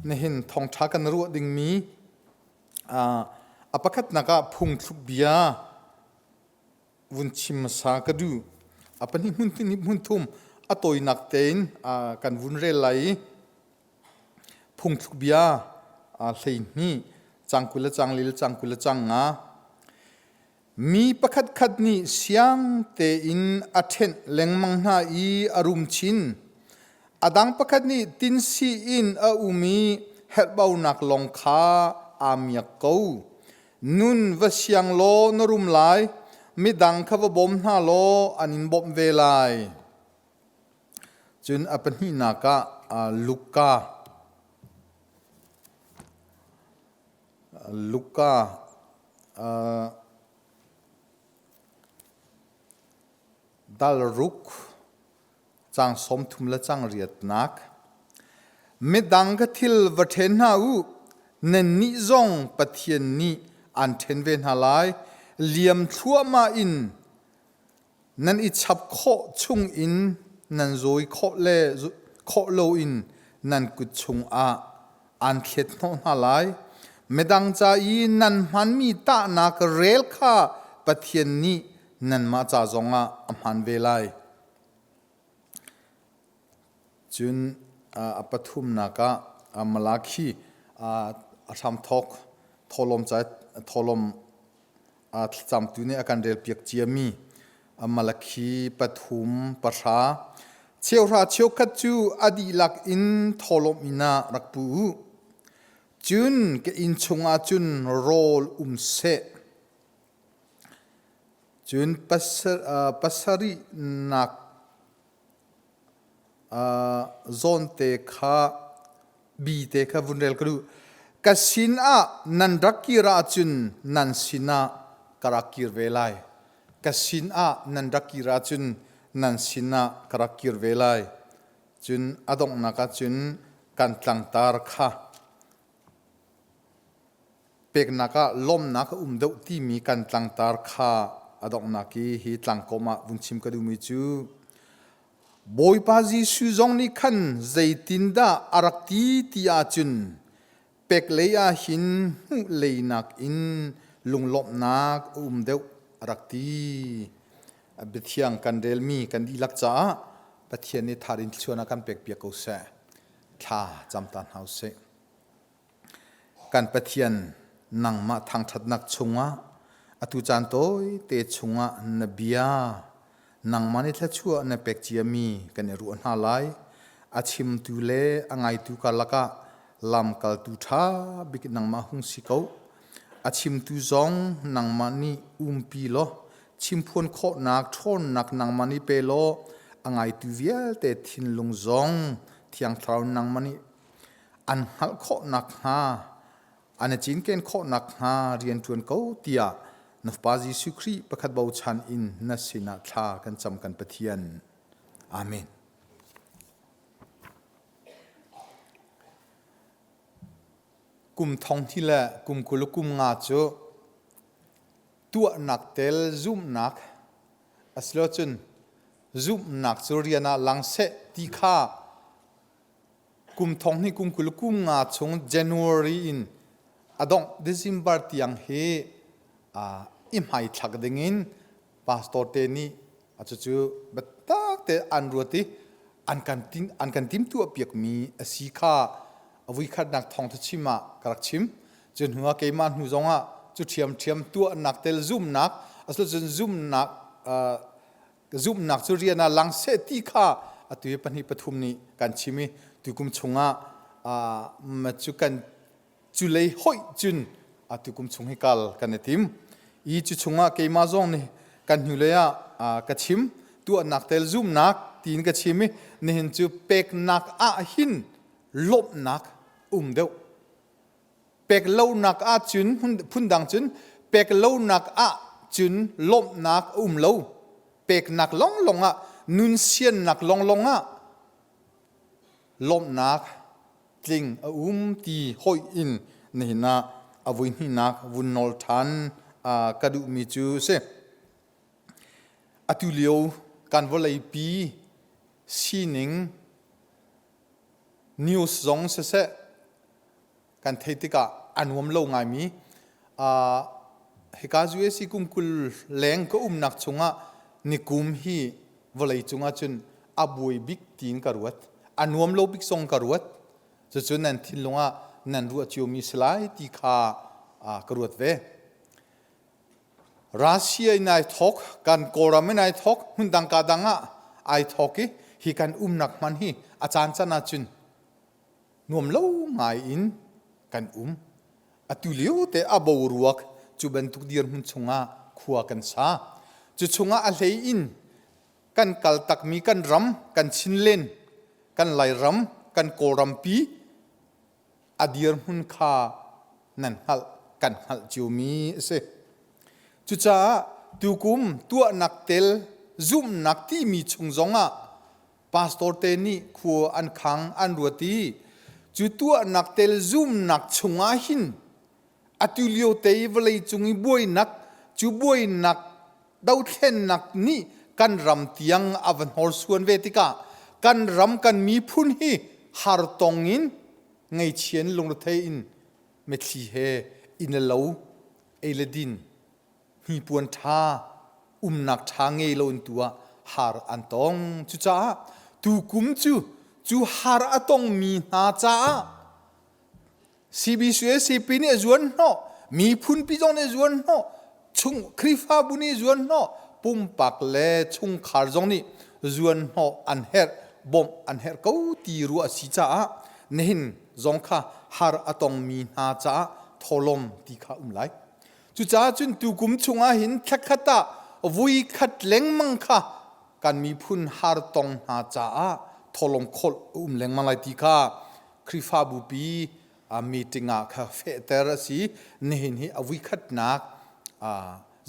Nihin thawngṭha kan ruah dingmi a pakhatnak ah phungthluk bia vun chim hmasa ka duh. A pahnih hmun hmun thum a tawinak tein kan vun rel lai i phungthluk bia 12 cang 20 le cang li le cang 20 le cang nga. Mi pakhatkhat nih siang tein a ṭhenh lengmang hna i a rum chin. A dang pakhat nih tinsi in a um i herhbaunak lawng kha aa miak ko. Nun va siang law na rum lai, midang kha va bawm hna law an in bawmh ve lai. Cun a pahnihnak ah Luka Luka Dal ruk caang 30 le caang riatnak Midang ka thil va ṭhen hna u, nannih zong Pathian nih aan ṭhen ve hna lai. Liam thluahmah in Nan i chap khawh chungin nan zawi khawh le khawh loin nan kut chungah aan thlet hnawh hna lai. Midang ca i nan hmanmi tahnak rel kha Pathian nih nanmah ca zongah a hman ve lai. Cun a pathumnak ah Malakhi a hramthawk thawhlawm ca thawhlawm thlacamtu nih a kan relpiak ciami Malakhi pathum pahra cheuhra cheukhat cu a dihlak in thawhlawm inn ah rak pu u. Cun ka inn chungah cun rawl um seh. Cun pasarihnak zawnte kha bi te kha vun rel ka duh. Ka sin ah nan rak kir ahcun nan sinah ka rak kir ve lai. Ka sin ah nan rak kir ahcun nan sinah ka rak kir ve lai. Cun a donghnak ahcun kan tlangtar kha peknak ah lawmnak a um deuh timi kan tlangtar kha a donghnak i hi tlangkawm ah vun chim ka duhmi cu Bawipa Jesuh zong nih khan zeitindah a rak ti ti ahcun pek lei ah hin hmuh lei nakin lunglawmhnak a um deuh a rak ti. Biathiang kan relmi kan dihlak caah Pathian nih thar in thluachuah a kan pekpiak ko seh. Thla cam ta hna usih. Kan Pathian nangmah thangṭhatnak chungah atu caan tawite chungah na bia nangmah nih thluachuah na pek ciami kan i ruah hna lai. A chimtu le a ngaitu karlak ah lamkaltu ṭha bik nangmah hung si ko. A chimtu zong nangmah nih umpi law chimphuan khawhnak ṭhawnnak nangmah nih pe law a ngaitu vialte thinlung zong Thiang Thlarau nangmah nih an hngalh khawh nakhnga an i cinken khawh nakhnga rian ṭuan ko tiah na Fapa Jesuh Khrih pakhat bochan in na sinah thla kan cam kan Pathian. Amen. Kum thong thi le kum 20 kum nga cu tuahnak tel zumhnak asilocun zumhnak cu rian ah lang seh ti kha Kum thong hnih kum 20 kum nga chung January in a dongh December tiang hi i hmaithlak dingin pastor te nih a cucu biatak te an ruat i an kan tin an kan timtuah piakmi a si kha a vuikhatnak thawngtha chim ah ka rak chim. Cu hnu ah keimah hnu zongah cu ṭhiamṭhiam tuahnak tel zumnak asicun zumnak zumhnak cu rian ah lang seh ti kha atu hi pahnih pathum nih kan chim i tukum chungah cu kan culei hoih cun atu kum chung hi kal kan i tim i cu chungah keimah zong nih kan hnulei ah ka chim tuahnak tel zumhnak tiin ka chim i nihin cu peknak ah hin lawmhnak um deuh Pek lonak ahcun phundang cun pek lonak ahcun lawmhnak a um lo. Peknak lawnglawng ah nun siannak lawnglawng ah lawmhnak tling a um ti hoih in nihin ah a vui hnihnak vun nawl ṭhan ka duhmi cu si. Atu lio kan vawleipi sining news zong siseh. Kan theih tikah a nuam lo ngaimi hika USC kum 20 leng ka umnak chungah nikum hi vawlei cungah cun a buai bik tiin ka ruat. A nuam lo bik zong ka ruat. Cucu nan thinlung ah nan ruah ciomi si lai ti kha ka ruat ve. Russia in ai thawk, kan Kawlram in ai thawk, hmundang ka dang ah ai thawk i hi kan umnak hman hi a caan can ahcun nuam lo ngai in kan um. Atu lio te a boruak cu bantuk dirhmun chungah khua kan sa. Cu chungah a hlei in kan kal takmi kan ram, kan Chinlen, kan Lairam, kan Kawlrampi a dirhmun kha nan hngalh kan hngalh ciomi a si. Cucaah tukum tuahnak tel zumhnak timi chung zongah pastor te nih khua an khang an ruat i cu tuahnak tel zumnak chungah hin atu lio te i vawlei cung i buainak cu buainak dothlennak nih kan ram tiang a va hnorsuan ve tikah kan ram kan miphun hi hartong in ngeichian lungrethei in mitthli he inn le lo ei le din hnipuan ṭha umnak ṭha ngei lo in tu ah har an tong. Cucaah tukum cu cu har a tongmi hna caah CBCUSCP nih a zuan hnawh, miphunpi zong nih a zuan hnawh, chung Khrihfabu nih zuan hnawh, pumpak le chungkhar zong nih zuan hnawh an herh, bawmh an herh ko ti ruah a si caah nihin zong kha har a tongmi hna caah tholom ti kha um lai. Cucaah cun tukum chungah hin thlakhat ah vui khat lengmang kha kan miphun har tong hna caah tholom kholh a um lengmang lai ti kha Khrihfabu pi meeting ah kha fehter a si. Nihin hi a vuikhatnak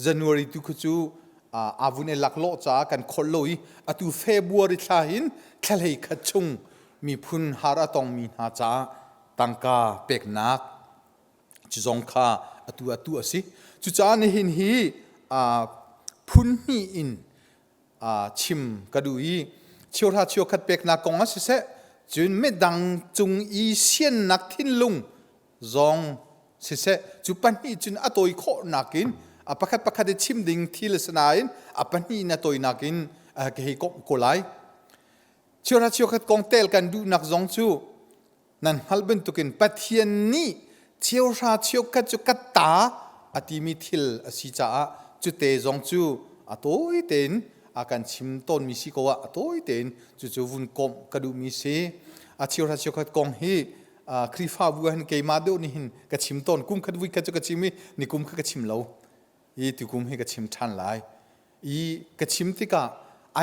January tu khu cu avun e laklawh caah kan kholh lo i atu February thla hin thla khat chung miphun har a tongmi hna caah tangka peknak cu zong kha atu atu a si. Cucaah nihin hi phun hnih in chim ka duh i cheuhra cheukhat peknak kong ah siseh cun midang cung i siannak thinlung zong siseh cu pahnih cun a tawi khawhnak in a pakhat pakhat i chim ding thil a si nain a pahnih in a tawinak in ka hei komh ko lai. Cheuhra cheukhat kong tel kan duhnak zong cu Nan hngalh bantukin Pathian nih cheuhra cheukhat cu ka ta a timi thil a si caah cute zong cu a tawi tein a kan chim tawnmi si ko ah a tawi tein cucu vun komh ka duhmi si. A cheuhra cheukhat kong hi Khrihfabu ah hin keimah deuh nih hin ka chim tawn. Kum khat vui khat cu ka chim i nikum kha ka chim lo. I tukum hi ka chim ṭhan lai. I ka chim tikah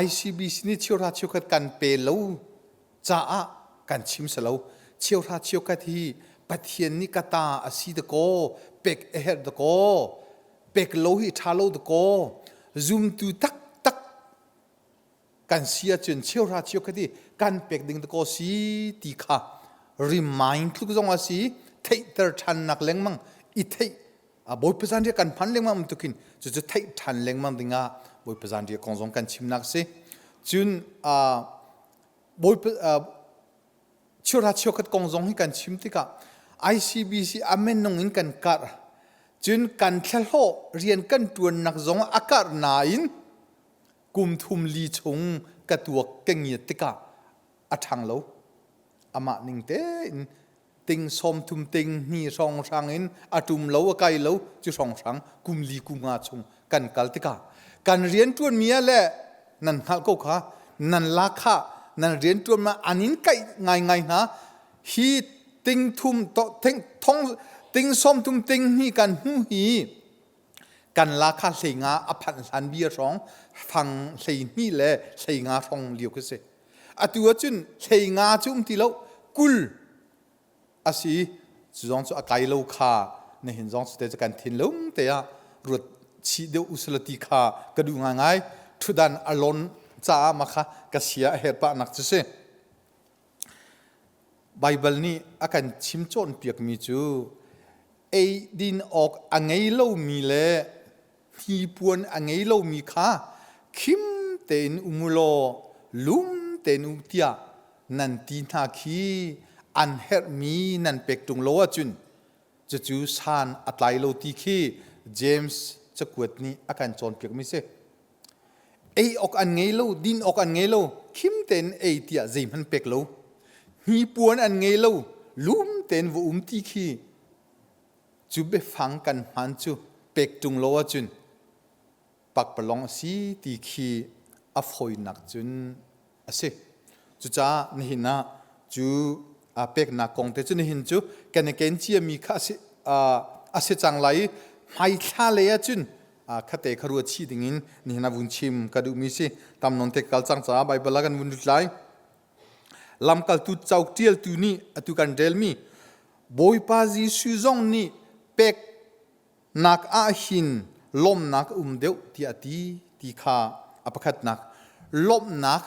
ICBC nih cheuhra cheukhat kan pe lo caah kan chim si lo cheuhra cheukhat hi Pathian nih ka ta a si dakaw pek a herh dakaw pek lo hi ṭha lo dakaw zumtu taktak kan si ahcun cheuhra cheukhat hi kan pek ding dakaw si ti kha remind tluk zong a si theihter ṭhannak lengmang i theih Bawipa zanriah kan hman lengmang bantukin cucu theih ṭhan lengmang dingah Bawipa zanriah kong zong kan chimnak si cun Bawipa cheuhra cheukhat kong zong hi kan chim tikah ICBC a minung in kan karh cun kan thlahlawh rian kan ṭuannak zong a karh nain kum thum li chung ka tuak ka ngiat tikah a ṭhang lo amah ning tein ting 30 ting hni hrawnghrang in a ṭum lo a kai lo cu hrawnghrang kum li kum nga chung kan kal tikah kan rianṭuan mi ah le nan hngalh ko kha nan la kha nan rianṭuan ma an in kaih ngaingai hna hi ting thum to ting thong ting 30 ting hni kan hmu hi kan la kha hlei nga a phanh hlan bia hrawng fang hlei hni le hlei nga hrawng lio khi si Atu ahcun hlei nga cu um ti lo 20 a si cu zong cu a kai lo kha nihin zong cu te cu kan thinlung te ah ruat chih deuh usila ti kha ka duh ngaingai ṭhutdan a lon caah ma kha ka sia a her pah nak cu si Baibal nih a kan chim cawnpiakmi cu ei din awk a ngei lomi le hnipuan a ngei lomi kha khim tein um u law lum tein um tiah nan ti hna khi. An herhmi nan pek ṭung lo ahcun cucu san a tlai lo ti khi James cakuat nih a kan cawnpiakmi si. Ei awk an ngei lo, din awk an ngei lo, khim tein ei tiah zeihmanh pek lo. Hnipuan an ngei lo, lum tein va um ti khi cu biafang kan hman cu pek ṭung lo ahcun pakpalawng a si ti khi a fawinak cun a si. Cucaah nihin ah cu peknak kong te cu nihin cu kan i ken ciami kha a si, a si cang lai i hmaithla lei ahcun khate kha ruat chih dingin nihin ah vun chim ka duhmi si. Tam nawn te kal cang caah Baibal ah kan vun lut lai. Lamkaltu cauk ṭialtu nih atu kan relmi Bawipa Jesuh zong nih pek nak ah hin lawmhnak a um deuh tiah a ti ti kha a pakhatnak lawmhnak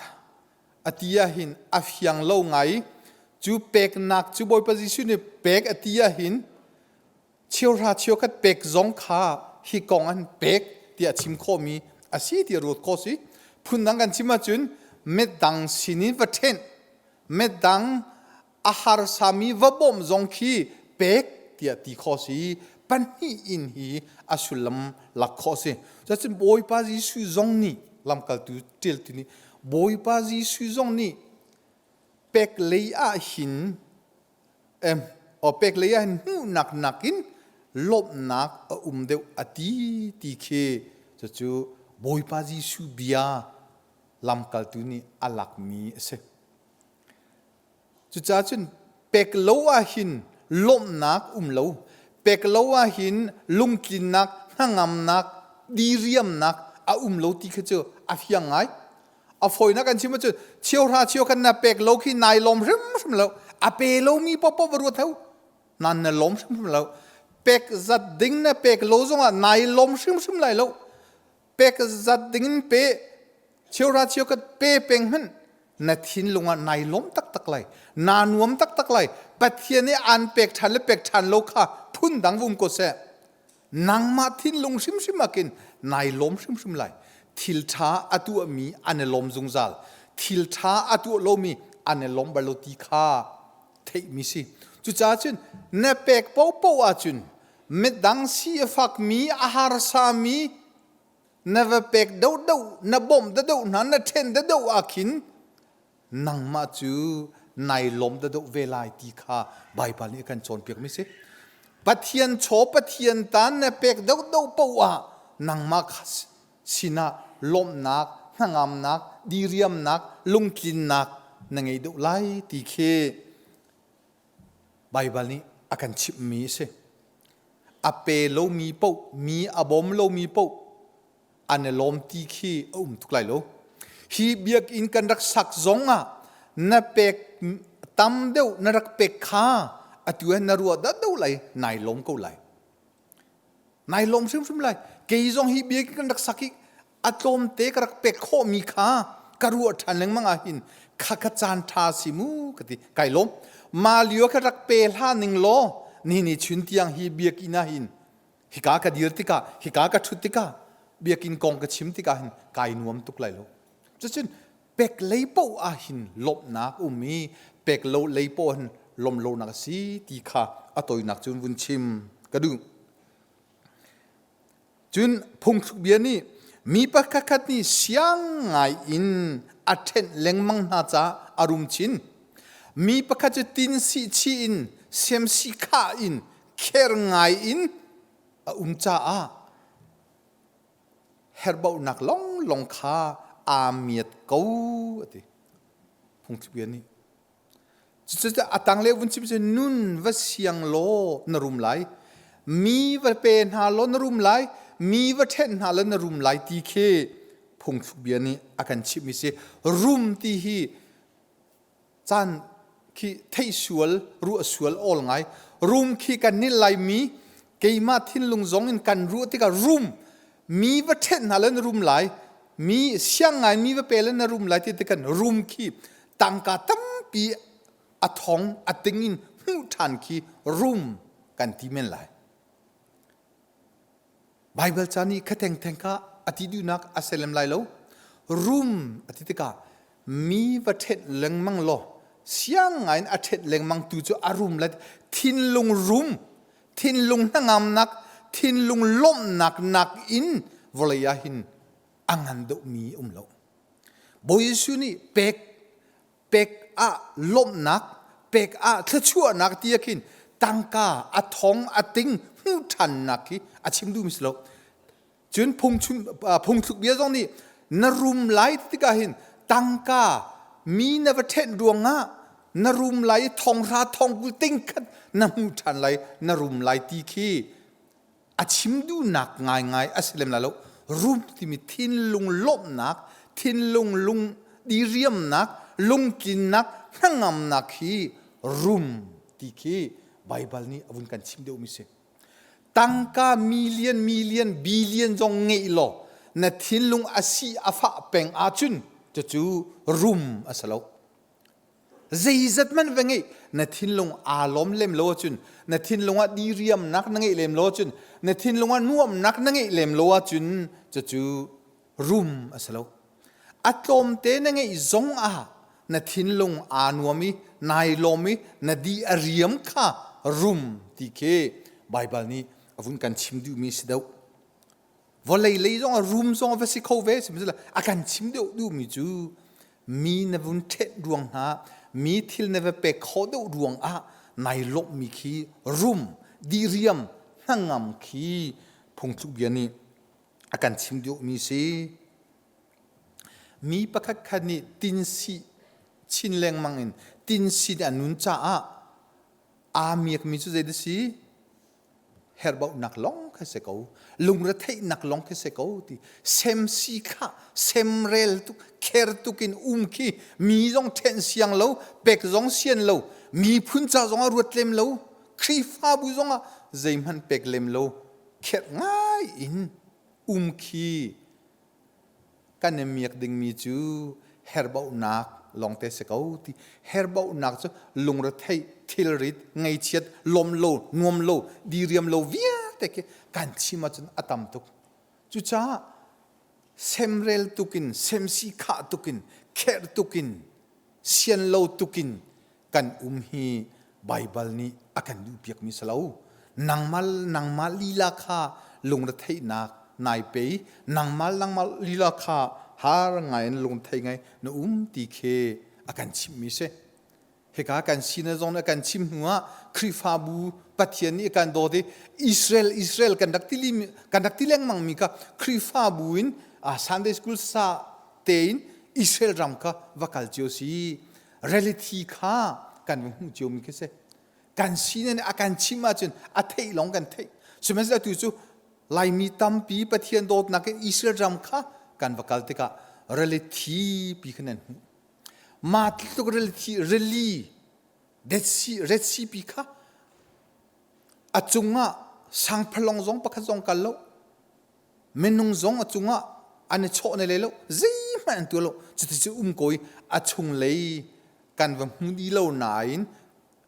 a ti ah hin a fiang lo ngai cu peknak cu Bawipa Jesuh nih pek a ti ah hin cheuhra cheukhat pek zong kha hi kong an pek tiah chim khawhmi a si tiah ruat khawh si phundang kan chim ahcun midang sinin va ṭhenh midang a harsami va bawmh zong khi pek tiah ti khawh si pahnih in hi a sullam lak khawh si cuacun Bawipa Jesuh zong nih lamkaltu ṭialtu nih Bawipa Jesuh zong nih pek lei ah hin em o pek lei ah hin hmuhnak nakin lawmhnak a um deuh a ti ti khi cucu Bawipa Jesuh bia lamkaltu nih a lakmi a si. Cucaah cun pek lo ahhin lawmhnak um lo, pek lo ahhin lungtlinnak, hnangamnak, diriamnak a um lo ti kha cu a fiang ngai. A fawinak kan chim ahcun cheuhra cheu khan na pek lo khi nai lawm hrimhrim lo. A pe lomi paohpaoh va ruat hau. Nan na lawm hrimhrim lo. Pek zat ding na pek lo zongah nai lawm hrimhrim lai lo. Pek zat ding in pe cheuhra cheu khat pe peng hmanh na thinlung ah nai lawm taktak lai naa nuam taktak lai Pathian nih aan pek ṭhan le pek ṭhan lo kha phundang vum ko seh nangmah thinlung hrimhrim ah khin nai lawm hrimhrim lai thil ṭha a tuahmi an i lawm zungzal thil ṭha a tuah lomi an i lawm bal lo ti kha theihmi si cucaah cun na pek paohpaoh ahcun midang si a fakmi a harsami na va pek deuhdeuh na bawmh deuhdeuh hna na ṭhen deuhdeuh ah khin nangmah cu nai lawm deuhdeuh ve lai ti kha Baibal nih a kan cawnpiakmi si. Pathian chaw Pathian tan na pek deuhdeuh paoh ah nangmah kha sinah lawmhnak, hnangamnak, diriamnak, lungtlinnak na ngei deuh lai ti khi Baibal nih a kan chimhmi a si. A pe lomi paoh, mi a bawm lomi paoh an i lawm ti khi a um tuk lai lo. Hi biakinn kan rak sak zong ah na pek tam deuh na rak pek kha atu ah na ruah dah deuh lai, nai lawm ko lai. Nai lawm hrimhrim lai. Kei zong hi biakinn kan rak sak i a tlawmte ka rak pek khawhmi kha ka ruah ṭhan lengmang ah hin kha ka caan ṭha si mu ka ti kai lawm ma lio ka rak pe hla ning law ni ni chun tiang hi biakinn ah hin hika ka dir tikah hika ka ṭhut tikah biakinn kong ka chim tikah hin kai nuam tuk lai lo cucun pek lei paoh ah hin lawmhnak um i pek lo lei paoh hin lawm lonak a si ti kha a toinak cun vun chim ka duh Cun phungthlukbia nih mi pakhatkhat nih siang ngai in a ṭhenh lengmang hna caah a rum chin. Mi pakhat cu tin sihchih in semsi khah in kher ngai in a um caah herhbauhnak lawnglawng kha aa miat ko a ti. Phungthlukbia nih. Cucaah a tanglei vun chim cu nun va siang law na rum lai, mi va pe hna law na rum lai, mi va ṭhenh hna law na rum lai ti khi phungthluk bia nih a kan chimhmi si. Rum ti hi caan khi theih sual, ruah sual awl ngai. Rum khi kan nih Laimi keimah thinlung zong in kan ruah tikah rum mi va ṭhenh hna law na rum lai, mi siang ngai mi va pe law na rum lai ti ti kan rum khi tangka tampi a thong a ting in hmuh ṭhan khi rum kan ti men lai. Baibal ca nih kha thengtheng kha a ti duhnak a selem lai lo. Rum a ti tikah mi va ṭhenh lengmang law Siang ngai in a ṭhenh lengmang tu cu a rum le thinlung rum, thinlung hnangamnak, thinlung lawmhnak nakin vawlei ah hin a ngan deuhmi um lo. Bawi Jesuh nih pek pek ah lawmhnak, pek ah thluachuahnak ti ah khin tangka a thong a ting hmuh ṭhannak hi a chim duhmi si lo. Cun phungthluk bia zong nih na rum lai tikah hin tangka mi na va ṭhenh ruangah na rum lai i thonghra thongkul tingkhat na hmu ṭhan lai na rum lai ti khi a chim duhnak ngaingai a si lem lai lo. Rum timi thinlung lawmhnak, thinlung lung diriamnak, lungtlinnak, hnangamnak hi rum ti khi Baibal nih a vun kan chim deuhmi si. Tangka million million billion zong ngeih law na thinlung a si a fah peng ahcun cucu rum a si lo. Zeizat man va ngeih na thinlung aa lawm lem lo ahcun na thinlung ah diriamnak na ngeih lem lo ahcun na thinlung ah nuamnak na ngeih lem lo ahcun cucu rum a si lo. A tlawmte na ngeih zong ah na thinlung aa nuam i nai lawm i na di a riam kha rum ti khi Baibal nih a vun kan chim duhmi si deuh. Vawlei lei zong ah rum zong a va si kho ve sihmanhsehlaw a kan chim deuh duhmi cu mi na vun ṭhenh ruang hna mi thil na va pek khawh deuh ruang ah nai lawmhmi khi rum diriam hnangam khi phungthluk bia nih a kan chim duhmi si. Mi pakhat khat nih tinsi chin lengmang in tinsi nih a nun caah aa miakmi cu zei dah si? Herhbauhnak lawng kha si ko. Lungretheihnak lawng khi si ko ti. Semsi kha semrel tuk, kher tuk in um khi mi zong ṭhen siang lo, pek zong sian lo, miphun ca zong ah ruat lem lo, Khrihfabu zong ah zeihmanh pek lem lo, kherh ngai in um khi kan i miak dingmi cu herbauhnak lawngte si ko ti herbauhnak cu lungretheih thilrit ngeichiat lawm lo nuam lo diriam lo vialte khi kan chim ahcun a tam tuk cucaah semrel tukin semsi khah tukin kherh tukin sian lo tukin kan um hi Baibal nih a kan duhpiakmi si lo. Nangmah nangmah lila kha lungretheihnak nai pe i nangmah nangmah lila kha har ngai in lungthei ngai na um ti khi a kan chimhmi si. Hika kan sin zong nih a kan chim hnu ah Khrihfabu Pathian nih a kan dawt i Israel Israel kan rak ti kan rak ti lengmang mi kha Khrihfabu in Sunday school sa tein Israel ram kha va kal cio si reality kha kan va hmuh ciomi khi si kan sining a kan chim ahcun a theih lawng kan theih sihmanhsehlaw tu cu Laimi tampi Pathian dawtnak in Israel ram kha kan va kal tikah reality pi kha nan hmuh mah tluk reality rili Dead Sea Red Sea pi kha a cungah sangphalong zong pakhat zong kal lo minung zong a cungah an i chawh ne lo zeihmanh an tuah lo cuti cu um ko i a chunglei kan va hmu dih lo nain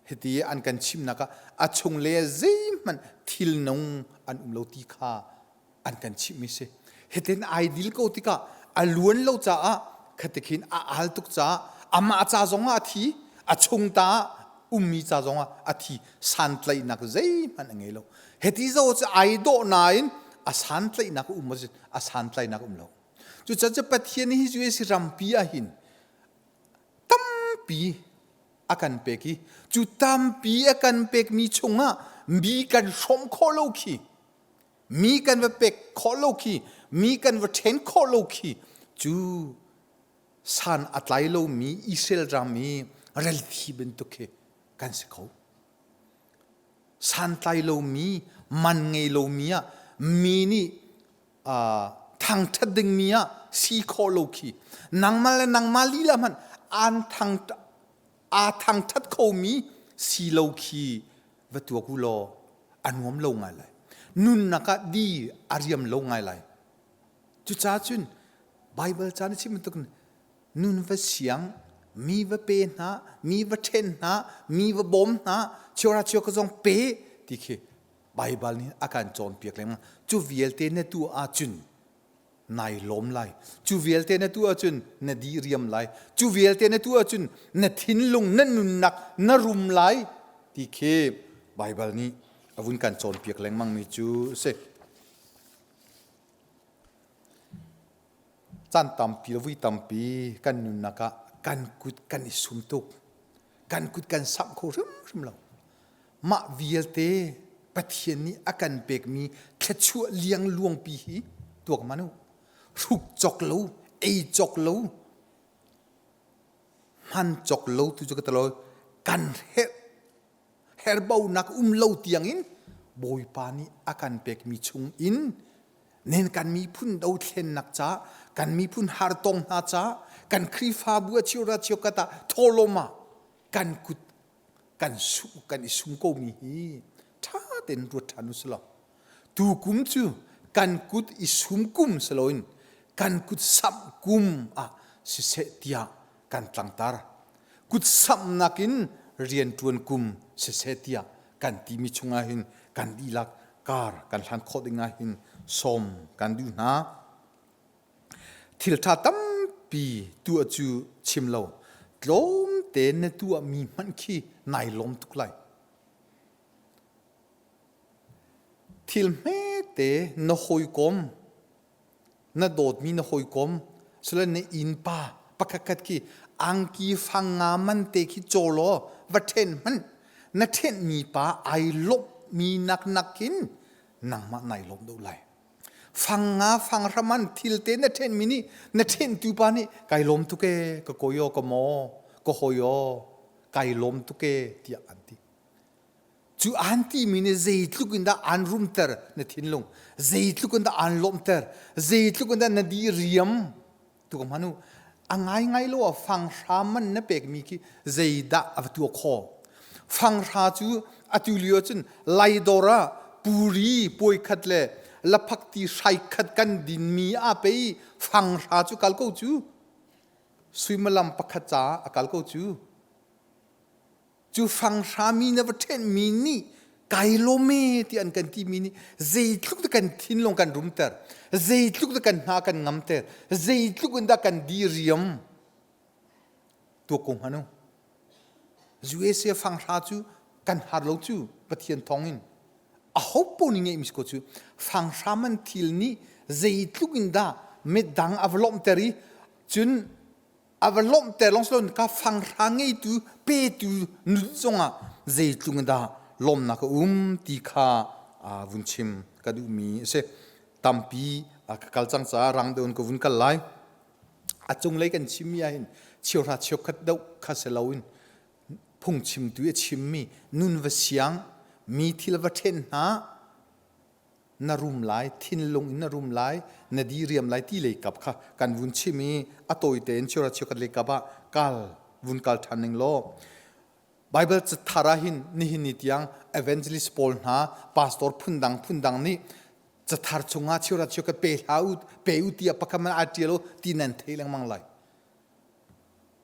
hiti an kan chimnak ah a chunglei ah zeihmanh thil nung an um lo ti kha an kan chimhmi si hitin ai dil ko tikah a luan lo caah khatikhin a al tuk caah amah ca zongah a thi a chung ta ummi ca zongah a thi santlaihnak zeihmanh a ngei lo Hiti zo cu ai dawh nain a santlaihnak um a santlaihnak um lo. Cucaah Pathian hi US rampi ah hin tampi a kan pek i cu tampi a kan pekmi chungah mi kan hrawm khawh lo khi mi kan va pek khawh lo khi mi kan va ṭhen khawh lo khi cu san a tlai lomi Israel ram i relthi bantuk khi kan si kho. Santlai lomi, man ngei lomi ah mi nih thangṭhat dingmi ah si khawh lo khi nangmah le nangmah lila hmanh aan thang aa thangṭhat khomi si lo khi va tuak u law a nuam lo ngai lai. Nunnak ah di a riam lo ngai lai. Cucaah cun Baibal ca na chim bantuk nun va siang, mi va pe hna, mi va ṭhen hna, mi va bawm hna, chiora chio ka zong pe ti khi Baibal nih a kan cawnpiak lengmang. Cu vialte na tuah ahcun nai lawm lai. Cu vialte na tuah ahcun na di riam lai. Cu vialte na tuah ahcun na thinlung na nunnak na rum lai ti khi Baibal nih a vun kan cawnpiak lengmangmi cu a si. Caan tampi le vui tampi kan nunnak ah kan kut kan i sum tuk. Kan kut kan samh kho hrimhrim lo. Mah vialte Pathian nih a kan pekmi thluachuah liangluangpi hi tuak man u. Hruk cawk lo, ei cawk lo, hman cawk lo tu cu ka talo kan herh herbonak um lo tiangin Bawipa nih a kan pekmi chung in nen kan miphun dothlennak ca kan miphun hartong hna ca kan Khrihfabu a chiura chiokhat ah thawhlawm ah kan kut kan su kan i sum ko mi hi ṭha tein ruat ṭhan u silaw tu kum cu kan kut i sum kum siloin kan kut samh kum ah siseh tiah kan tlangtar kut samhnak in rianṭuan kum siseh tiah kan timi chungah hin kan dihlak kar kan hlan khawh ding ah hin sawm kan duh hna. Thil ṭha tampi tuah cu chim lo, tlawmte na tuahmi hmanh khi nai lawm tuk lai. Thil hmete na hawikom na dawtmi na hawikom sile na innpa pakhatkhat khi angki fang nga man te khi caw law va ṭhen hmanh na ṭhenhmi pa ai lawmhmi nak nakin nangmah nai lawm deuh lai fang nga fang hraman thil te na ṭhenhmi nih na ṭhenhtu pa nih kai lawm tuk e ka kawi aw ka maw ka hawi aw kai lawm tuk e tiah an ti Cu aan timi nih zeitluk in dah aan rumter na thinlung, zeitluk in dah aan lawmhter, zeitluk in dah na di riam tu ka hman u. A ngaingai lo ah fanghra man na pekmi khi zeidah a va tuah khawh. Fanghra cu atu lio cun Laidawr ah puri puai khat le laphakti hrai khat kan dinmi ah pei fanghra cu kal ko cu. Suimilam pakhat caah a kal ko cu. Cu fanghrami na va ṭhenhmi nih kai lawm e ti an kan timi nih zeitluk dah kan thinlung kan rumter, zeitluk dah kan hna kan ngamter, zeitluk in dah kan diriam tuak ko hmanh u. USA fanghra cu kan har lo cu Pathian thawng in. Aho paoh nih ngeihmi si ko cu fanghra man thil nih zeitluk in dah midang a va lawmhter i cun a va lawmhter lawng si loin ka fanghra ngeitu petu nun zongah zeitluk in dah lawmnak a um ti kha vun chim ka duhmi a si. Tampi ka kal cang caah rang deuh in ka vun kal lai. A cunglei kan chimmi ahhin cheuhra cheukhat deuh kha si loin phungchimtu i a chimmi nun va siang mi thil va ṭhen hna na rum lai thinlung in na rum lai na diriam lai ti lei kap kha kan vun chim i a tawi tein chiara chiakhat lei kap ah kal vun kal ṭhan ning law Bible cathar ah hin nihin ni tiang evangelist pawl hna pastor phundang phundang nih cathar chungah chiara chiakhat pe hlah u pe u tiah pakhat man aa ṭial u ti nan thei lengmang lai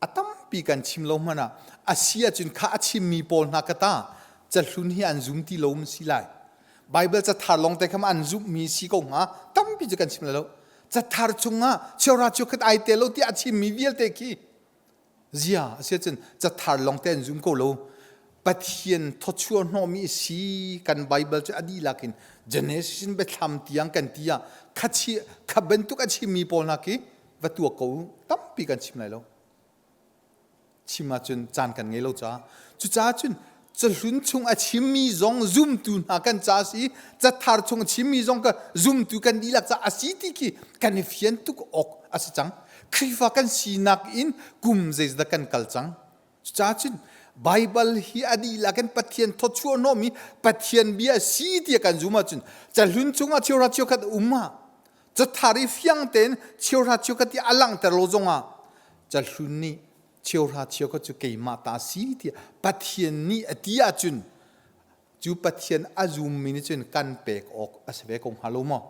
A tampi kan chim lo hmanh ah a si ahcun kha a chimmi pawl hna ka ta cahlun hi an zum ti lo ma si lai. Bible cathar lawng te kha ma an zumhmi si ko hnga tampi cu kan chim lai lo. Cathar chungah chiaura chiukhat ai te lo tiah a chimmi vialte khi zia a si ahcun cathar lawng te an zum ko lo. Pathian thawchuah hnawhmi si kan Bible cu a dihlak in Genesis in Biathlam tiang kan ti ah kha chi kha bantuk a chimmi pawl hna khi va tuak ko u tampi kan chim lai lo chim ahcun caan kan ngei lo caah cucaah cun cahlun chung a chimmi zong zumtu hna kan ca a si cathar chung a chimmi zong ka zumtu kan dihlak ca a si ti khi kan i fian tuk awk a si cang Khrihfa kan sinak in kum zeizdah kan kal cang cucaah cun Baibal hi a dihlak in Pathian thawchuah hnawhmi Pathian bia si tiah kan zum ahcun cahlun chungah cheuhra cheukhat um ah cathar i fiang tein cheuhra cheukhat ti a langhter lo zongah cahlun nih cheuhra cheukhat cu keimah ta si tiah Pathian nih a ti ahcun cu Pathian a zummi nih cun kan pek awk a si ve ko hnga lo maw?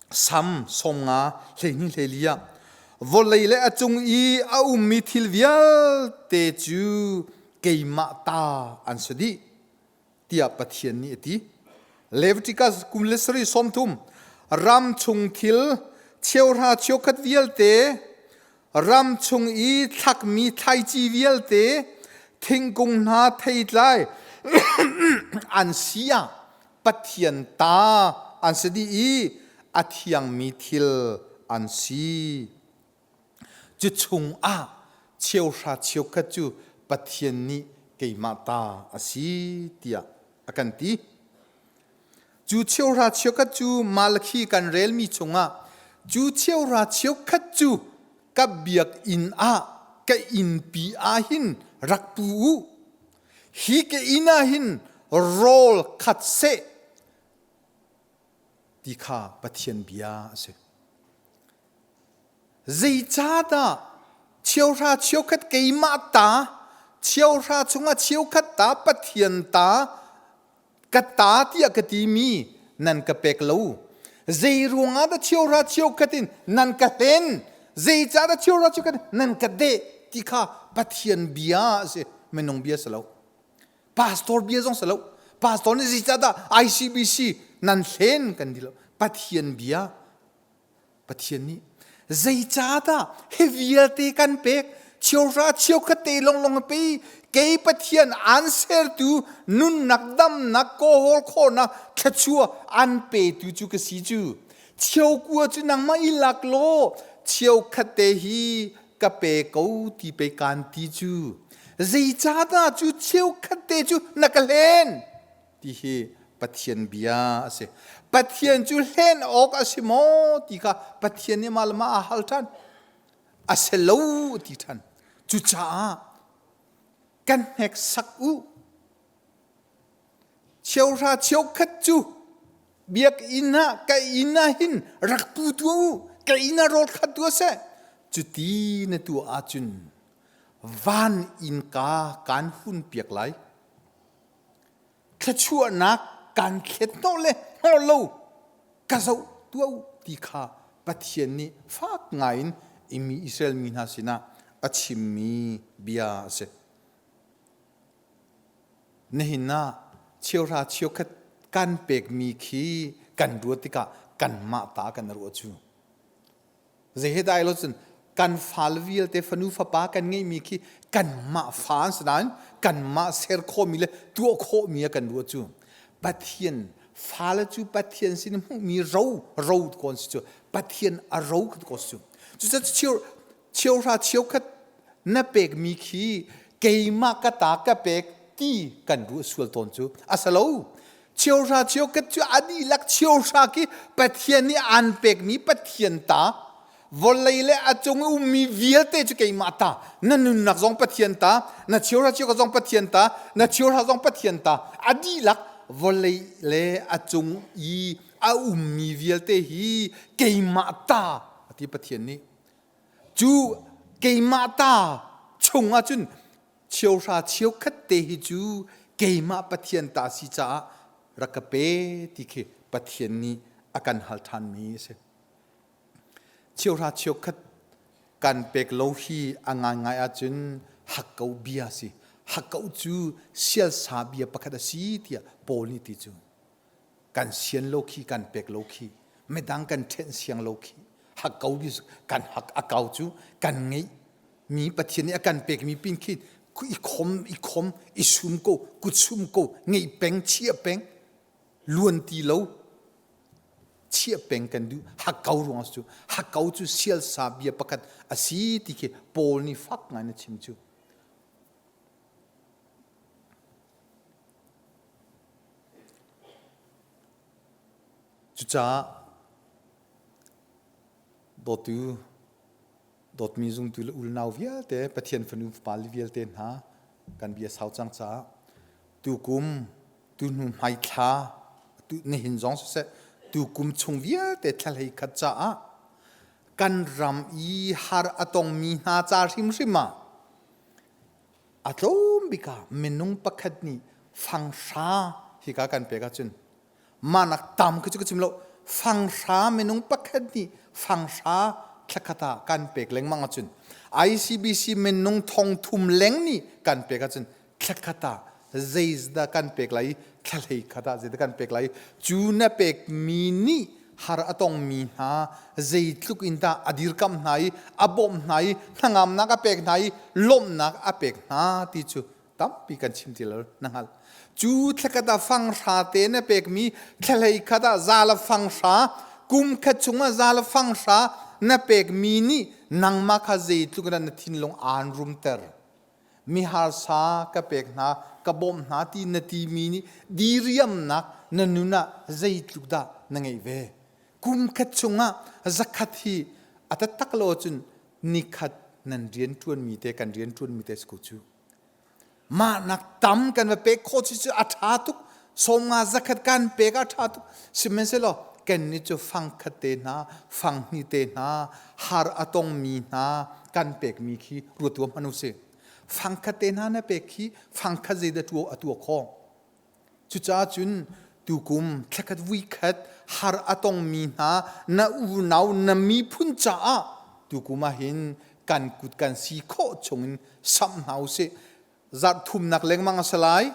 Sam 50 12 hlei ah vawlei le a cung i a ummi thil vialte cu keimah ta an si dih tiah Pathian nih a ti. Leviticus kum le sarih 30. Ram chung thil cheuhra cheukhat vialte, ram chung i thlakmi thlaici vialte, thingkung hna theitlai an si ah Pathian ta an si dih i a thiangmi thil an si. Cu chungah cheuhra cheukhat cu Pathian nih keimah ta a si tiah a kan ti. Cu cheuhra cheukhat cu Malakhi kan relmi chungah cu cheuhra cheukhat cu ka biakinn ah ka innpi ah hin rak pu u. Hi ka inn ah hin rawl khat seh ti kha Pathian bia a si. Zeicahdah cheuhra cheukhat keimah ta, cheuhra chungah cheukhat ta Pathian ta ka ta tiah ka timi nan ka pek lo. Zei ruangah dah cheuhra cheukhat in nan ka hlen? Zeicahdah cheuhra cheukhat in nan ka deh ti kha Pathian bia a si, minung bia si lo. Pastor bia zong si lo. Pastor nih zeicahdah ICBC nan hlen kan ti lo. Pathian bia Pathian nih zeicahdah hi vialte kan pek cheuhra cheukhat te longlong pe kei Pathian an sertu nunnak damnak kawhawl khawhnak thluachuah an petu cu ka si cu cheukua cu nangmah i lak law cheukhat te hi ka pe ko ti pe kaan ti cu zeicahdah cu cheukhat te cu na ka hlen ti hi Pathian bia a si. Pathian cu hlen awk a si maw ti kha Pathian nih mah le mah aa hal ṭhan. A si lo a ti ṭhan. Cucaah kan hneksak u. Cheuhra cheukhat cu biakinn ah ka inn ah hin rak pu tuah u. Ka inn ah rawl khat tuah seh. Cuti na tuah ahcun van innka kaan hun piak lai. Thluachuahnak kan thlet hnawh le hnawh lo ka zoh tuah u ti kha Pathian nih fak ngaiin imi Israel mi hna sinah a chimmi bia a si. Nihin ah cheuhra cheukhat kan pekmi khi kan ruat tikah kanmah ta kan ruah cu. Zei he dah lo cun kan fale vialte fanu fapa kan ngeihmi khi kanmah fa an si nain kanmah ser khawhmi le tuah khawhmi a kan ruah cu Pathian fale cu Pathian sin hmuhmi ro ro ko an si cu Pathian a ro ko si cu cucaah cheu cheuhra cheukhat na pekmi khi keimah ka ta ka pek ti kan ruah sual tawn cu a si lo Cheuhra cheukhat cu a dihlak cheuhra khi Pathian nih aan pekmi Pathian ta vawlei le a cung i ummi vialte cu keimah ta na nunnak zong Pathian ta na cheuhra cheukhat zong Pathian ta na cheuhra zong Pathian ta a dihlak vawlei le a cung i a ummi vialte hi keimah ta a ti Pathian nih cu keimah ta chung ahcun cheuhra cheukhat te hi cu keimah Pathian ta si caah rak ka pe ti khi Pathian nih a kan hal ṭhanmi a si. Cheuhra cheukhat kan pek lo hi a ngaingai ahcun hakkau bia si. Hakkau cu sialsa bia pakhat a si tiah Paul nih ti cu. Kan sian lo khi kan pek lo khi midang kan ṭhenh siang lo khi hakkau bia kan hak a kau cu kan ngeih mi Pathian nih a kan pekmi pin khi i khom i khom i sum ko kut sum ko ngeih peng chia peng luan ti lo chia peng kan duh hakkau ruang cu hakkau cu sialsa bia pakhat a si ti khi Paul nih fak ngai na chim cu cucaah dawtu Dawtmi zumtu le unau vialte, Pathian fanu fapa vialte hna, kan bia sau cang caah tukum tuhnu hmaithla tu nihin zong siseh tukum chung vialte thla khat caah kan ram i har a tongmi hna ca hrimhrim ah a tlawm bik ah minung pakhat nih fanghra hika kan pek ahcun Mahnak tam khi cu ka chim lo. Fanghra minung pakhat nih fanghra thlakhat ah kan pek lengmang ahcun ICBC minung thong thum leng nih kan pek ahcun thlakhat ah zeizdah kan pek lai i thla hlei khat ah zeidah kan pek lai i cu na pekmi nih har a tongmi hna zeitluk in dah a dirkamh hna i a bawmh hna i hnangamnak a pek hna i lawmhnak a pek hna ti cu tampi kan chim ti lo na hngalh. Cu thlakhat ah fang hra te na pekmi thlahlei khat ah za le fang hra kum khat chungah za le fang hra na pekmi nih nangmah kha zeitluk in na thinlung aan rumter. Mi harsa ka pek hna, ka bawmh hna ti na timi nih diriamnak na nun ah zeitluk dah na ngeih ve. Kum khat chungah zakhat hi a taktak lo cun nikhat nan rian ṭuanmi te kan rian ṭuanmi te si ko cu. Mah nak tam kan va pek khawh cu a ṭha tuk. 50 zakhat kan pek a ṭha tuk. Sihmanhsehlaw kannih cu fang khat te hna, fang hnih te hna, har a tongmi hna kan pekmi khi ruat tuah hmanh usih. Fang khat te hna na pek khi fang khat zeidah ṭuo a tuah khawh. Cucaah cun tukum thlakhat vuikhat har a tongmi hna na unau na miphun caah tukum ah hin kan kut kan si khawh chungin samh hna usih. Zarh thumnak lengmang a si lai.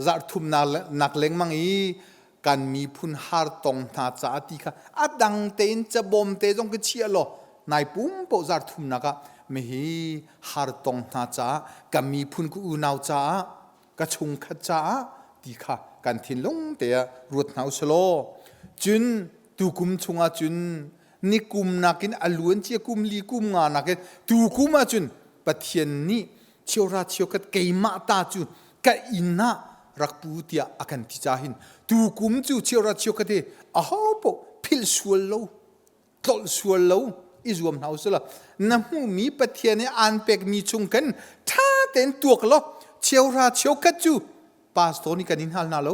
Zarh thumnak lengmang i kan miphun har tong hna caah ti kha a dang tein cabawm te zong ka chiah law nai pum paoh zarh thumnak ah mihi har tong hna caah kan miphun ka unau caah ka chungkhat caah ti kha kan thinlung te ah ruat hna usih law cun tukum chungah cun nikum nakin a luan cia kum li kum nga nakin tukum ah cun Pathian nih cheuhra cheukhat keimah ta cu ka inn ah rak pu tiah a kan ti ca hin tukum cu cheuhra cheukhat hi aho paoh philh sual lo tlolh sual lo i zuam hna usih law na hmuhmi Pathian i aan pekmi chung khan ṭha tein tuak law cheuhra cheukhat cu pastor nih kan in hal hna lo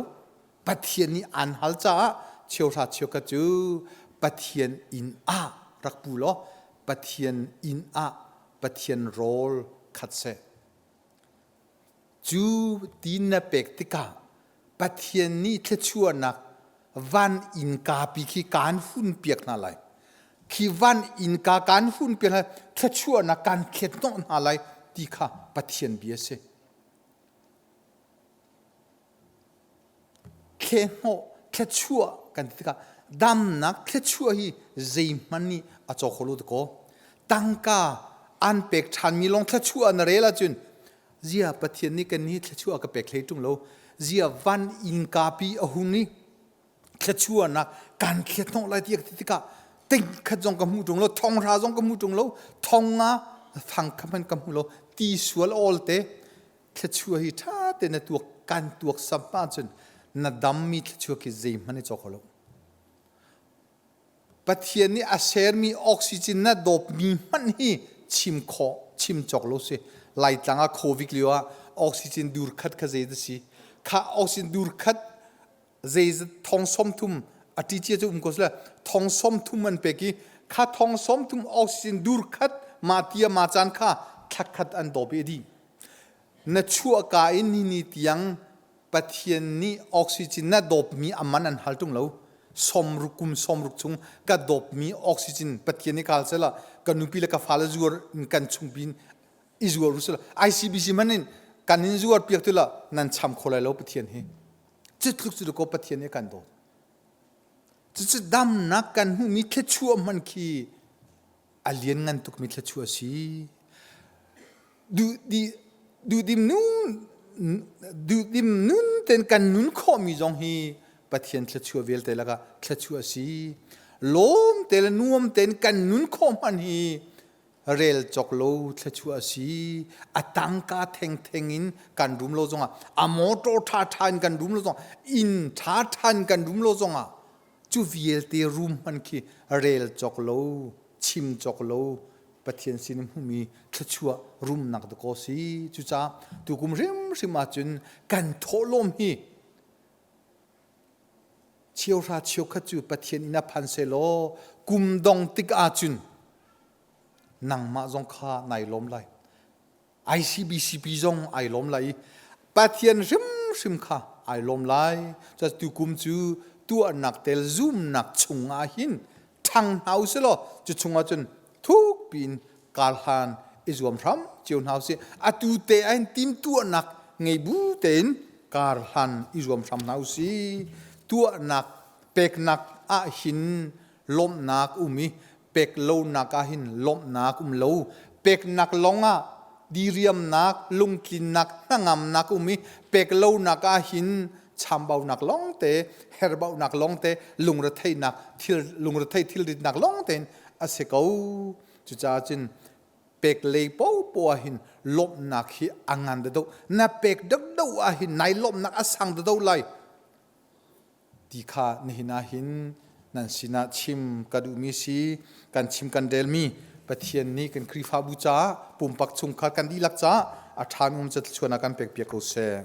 Pathian nih aan hal caah cheuhra cheukhat cu Pathian inn ah rak pu law Pathian inn ah Pathian rawl khat seh cu ti na pek tikah Pathian nih thluachuahnak van innka pi khi kaan hun piak hna lai. Khi van innka kaan hun piak hna thluachuahnak kaan thlet hnawh hna lai ti kha Pathian bia a si. Thlehnawh thluachuah kan ti tikah damnak thluachuah hi zeihmanh nih a caw kho lo dakaw. Tangka an pek ṭhanmi lawng thluachuah na rel ahcun Zia Pathian nih kan hi thluachuah ka pek hlei ṭung lo. Zia van innka pi a hung i thluachuahnak kan thlet hnawh lai ti ka ti tikah ting khat zong ka hmu ṭung lo, thong hra zong ka hmu ṭung lo, thong nga fang kha hmanh ka hmu lo. Ti sual awl te thluachuah hi ṭha te na tuak kan tuak sam ahcun na dammi thluachuah khi zeihmanh i cawk kho lo. Pathian nih a sermi oxygen na dawpmi hmanh hi chim khawh chim cawk lo si. Laitlang ah COVID lio ah oxygen dur khat kha zei si. Kha oxygen dur khat zeizat thong 30 a ṭi cia cu um ko sila thong 30 an pek i kha thong 30 oxygen dur khat ma tia ma caan kha thla khat an dawp i a dih. Na chuahka in ni ni tiang Pathian nih oxygen na dawpmi a man an hal ṭung lo. 60 kum 60 chung ka dawpmi oxygen Pathian nih ka hal sela ka nupi le ka fale zuar in kan chungpi in i zuar u sila ICBC man in kan in zuar piak tu la nan cham kho lai lo Pathian hi. Cu tluk cu ko Pathian nih kan dawt. Cucu damnak kan hmuhmi thluachuah hman khi a lianngan tukmi thluachuah a si. Duhdim nun duhdim nun ten kan nun khawhmi zong hi Pathian thluachuah vialte lakah thluachuah a si. Lawm te le nuam tein kan nun khawh hmanh hi rel cawk lo thluachuah a si. A tangka thengtheng in kan rum lo zongah, a motor ṭhaṭha in kan rum lo zongah, inn ṭhaṭha in kan rum lo zongah cu vialte rum hmanh khi rel cawk lo, chim cawk lo Pathian sin in hmuhmi thluachuah rumnak dakaw si. Cucaah tukum hrimhrim ahcun kan thawhlawm hi cheuhra cheukhat cu Pathian inn ah phan sehlaw kum dong tik ahcun nangmah zong kha nai lawm lai. ICBCP zong ai lawm lai i Pathian hrimhrim kha ai lawm lai. Cu tukum cu tuahnak tel zumnak chung ah hin ṭhang hna u sih law cu chung ah cun thuk piin karhlan i zuam hram cio hna usih. Atu te ah hin timtuahnak ngei bu tein karhlan i zuam hram hna usih. Tuahnak peknak ah hin. lawmhnak um i pek lonak ah hin lawmhnak um lo. Peknak lawng ah diriamnak, lungtlinnak, hnangamnak um i pek lonak ah hin chambaunak lawngte, herbaunak lawngte, lungretheihnak thil lungrethei thilritnak lawngte in a si ko. Cucaah cun pek lei popoh ah hin lawmhnak hi a ngan deuh. Na pek deuhdeuh ah hin nai lawmhnak a sang deuh lai ti kha nihin ah hin nan sinah chim ka duhmi si. Kan chim kan relmi Pathian nih kan Khrihfabu caah, pumpak chungkhar kan dihlak caah a ṭhami um ca thluachuah kan pek piak ko seh.